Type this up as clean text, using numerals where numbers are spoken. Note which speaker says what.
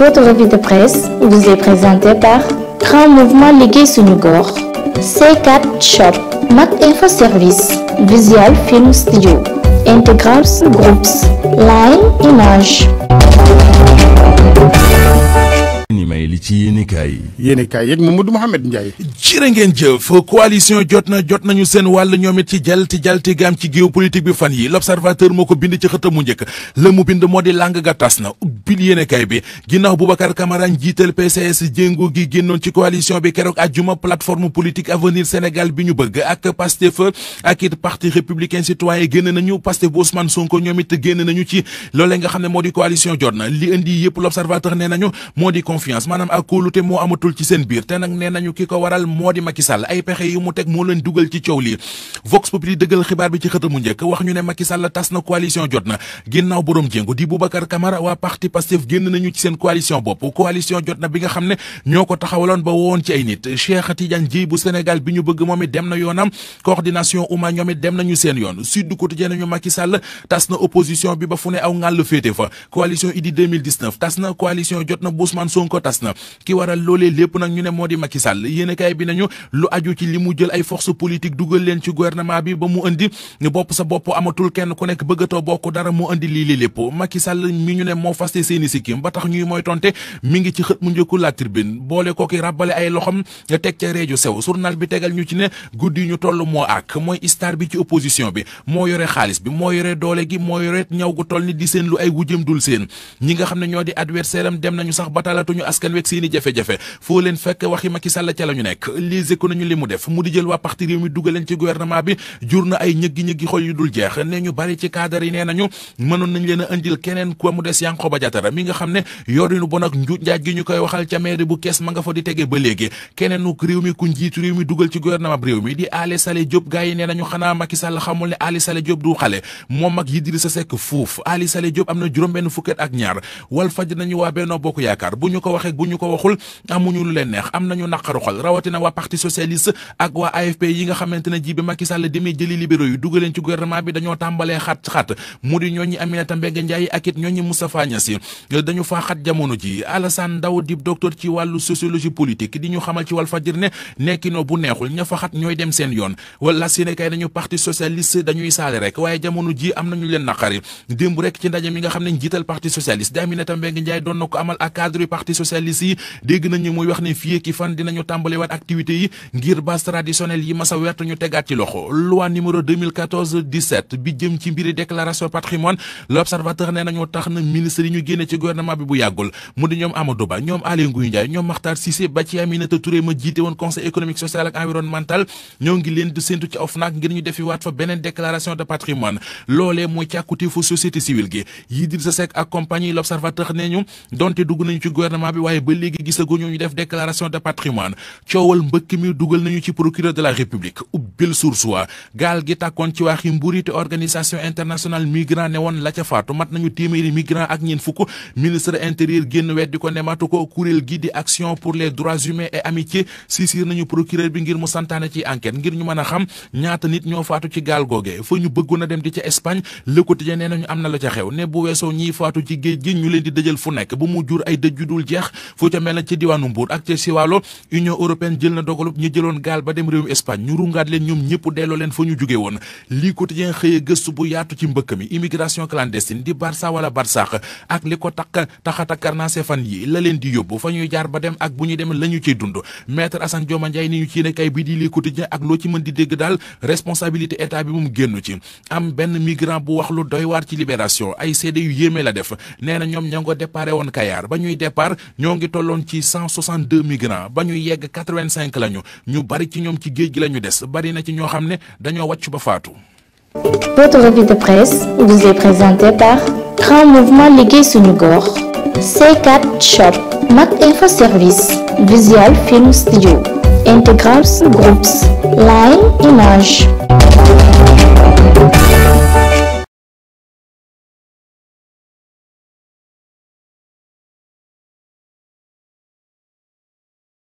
Speaker 1: Votre revue de presse vous est présentée par Grand Mouvement Liggéey Sunu Gox, C4 Shop, Mak Info Service, Visual Film Studio, Integrals Groups, Line Image.
Speaker 2: ni may li ci yéenekaay
Speaker 3: yeeg Mamadou Mouhamed Ndiaye.
Speaker 2: jërë ngeen jëf coalition jot nañu seen wàll ñoom it ci jalti gaam ci géopolitique bi fan yi l'observateur moo ko bind ci xëtam mu njëkk la mu bind moo di lang ga tas na ubbil yéenekaay bi ginnaaw Boubacar Camara njiital PCS jéngo gi génnoon ci coalition bi keroog àjjuma plateforme politique avenir Sénégal bi ñu bëgg ak Pastef ak it parti républicain citoyen génn nañu Pastef bu Ousmane Sonko ñoom it génn nañu ci loolee nga xam ne moo di coalition jot na li indi yëpp l'observateur nee nañu moo di confiance maanaam ak kóolute moo amatul ci seen biir te nag nee nañu ki ko waral moo di Macky Sall ay pexe yu mu teg moo leen dugal ci coow lii Vox Populi dëggal xibaar bi ci xëtamu njëkk wax ñu ne Macky Sall tas na coalition jot na ginnaaw boroom jéngu di Boubacar Camara waa parti Pastef génn nañu ci seen coalition bopp coalition jot na bi nga xam ne ñoo ko taxawaloon ba woon ci ay nit Cheikh Tidiane Dièye bu Sénégal bi ñu bëgg moom it dem na yoonam coordination Ouma ñoom it dem nañu seen yoon Sud Quotidien nañu Macky Sall tas na opposition bi ba fu ne aw ngàll féete fa coalition Idy 2019 tas na coalition jot na bu Ousmane Sonko tas na ki waral loolee lépp nag ñu ne moo di Macky Sall yéenekaay bi nañu lu aju ci li mu jël ay force politique dugal leen ci gouvernement bi ba mu indi bopp sa bopp amatul kenn ku nekk bëggatoo bokk dara mu indi lii lépp Macky Sall mi ñu ne moo faste seeni sikkim ba tax ñuy mooy tonte mi ngi ci xët mu njëkku La Tribune boole kooki ràbbale ay loxom teg ca reeju sew journal bi tegal ñu ci ne guddi ñu toll moo ak mooy star bi ci opposition bi moo yore xaalis bi moo yore doole gi moo yore ñaw gu toll ni di seen lu ay wujjëm dul seen ñi nga xam ne ñoo di adversaire am dem nañu sax batalatuñu askan wek seeni jafe-jafe foo leen fekk waxi Macky Sall ca la ñu nekk Les Échos nañu li mu def mu di jël waa parti réew mi dugal leen ci gouvernement bi jur na ay ñëggi xol yu dul jeex ne ñu bari ci cadre yi nee nañu mënoon nañ leen a indil keneen ku mu des Yankhoba Diattara mi nga xam ne yorinu bon ak njuuj njaaj gi ñu koy waxal ca maire bu Kees ma nga fa di tege ba léegi keneenu réew mi ku njiitu réew mi dugal ci gouvernement bi réew mi di Ali Saleh Diop gars yi nee nañu xanaa Macky Sall xamul ne Ali Saleh Diop du xale moom ak Idrissa Seck fuuf Ali Saleh Diop am na juróom-benn fukki ak ñaar Walf Fadjri nañu waa Benno Bokk Yaakaar bu ñu ko waxee bu ñu ko waxul amuñu lu leen neex am nañu naqaru xol rawatina waa parti socialiste ak waa AFP yi nga xamante ne ji bi Macky Sall demee jëli libéraux yi dugaleen ci gouvernement bi dañoo tàmbalee xat mu di ñooñi Aminata Mbengue Ndiaye ak it ñooñi Moustapha Niasse dañu faa xat jamono ji Alassane Ndao di docteur ci wàllu sociologie politique di ñu xamal ci Walf Fadjri ne nekkino bu neexul ña fa xat ñooy dem seen yoon wala Sénégal dañu parti socialiste dañuy saale rek waaye jamono ji am nañu leen naqari démb rek ci ndaje mi nga xam ne njiital parti socialiste di Aminata Mbengue Ndiaye doon na ko amal ak cadre parti socialiste yi dégg nañu muy wax ne fii ki fan dinañu tàmbaliwaat activités yi ngir base traditionnelle yi masa wert ñu tegaat ci loxo loi numéro 2014-17 bi jëm ci mbiri déclaration patrimoine l'observateur nee nañu tax na ministre yi ñu génne ci gouvernement bi bu yàggul mu di ñoom Amadou Ba ñoom Aly Ngouille Ndiaye ñoom Makhtar Cissé ba ci Aminata Touré ma jiite woon conseil économique social ak environnemental ñoo ngi leen di séntu ci OFNAC ngir ñu defi waat fa beneen déclaration de patrimoine loolee mooy càkkutéefu société civile gi Idrissa Seck ak compagnie l'observateur nee ñu donte dugg nañu ci gouvernement bi waaye ba léegi gisaguñu ñu def déclaration de patrimoine coowal mbëkk mi dugal nañu ci procureur de la république ubbil source wa gaal gi tàkkoon ci waaxi Mburi te organisation internationale migrant ne woon la ca faatu mat nañu téeméeri migrant ak ñeen fukk ministre intérieur génn weddi ko ne matu ko kuréel gi di action pour les droits humains et amitié saisir nañu procureur bi ngir mu santaane ci enquête ngir ñu mën a xam ñaata nit ñoo faatu ci gaal googe fa ñu bëggoon a dem di ca Espagne Le Quotidien nee nañu am na la ca xew ne bu weesoo ñiy faatu ci géej gi ñu leen di dëjal fu nekk ba mu jur ay dëj yu dul jeex fu ca mel na ci diwaanu Mbuur ak ca Siwaalo Union européenne jël na dogalub ñu jëloon gaal ba dem réewum Espagne ñu rungaat leen ñoom ñëpp delloo leen fa ñu jóge woon lii Quotidien xëye gëstu bu yaatu ci mbëkk mi immigration clandestine di Barça wala Barsaax ak li ko taxatakarnaase fan yi la leen di yóbbu fa ñuy jaar ba dem ak bu ñuy dem la ñu ciy dund maître Assane Dioma Ndiaye ni ñu ci ne kay bi di lii Quotidien ak loo ci mën di dégg daal responsabilité état bi moom génn ci am benn migrant bu wax lu doy waar ci libération ay seede yu yéeme la def nee na ñoom ña ngo déparé woon Kayar ba ñuy départ ñoo ngi tolloon ci 162 migrants ba ñuy yegg 85 lañu ñu bari ci ñoom ci géej gi lañu des bari na ci ñoo xam ne dañoo wàcc ba faatu.
Speaker 1: Votre revue de presse vous est présentée par Grand Mouvement Liggéey Sunu Gox, C4 Shop, Mak Info Service, Visual Film Studio, Integrals Groups, Line Image.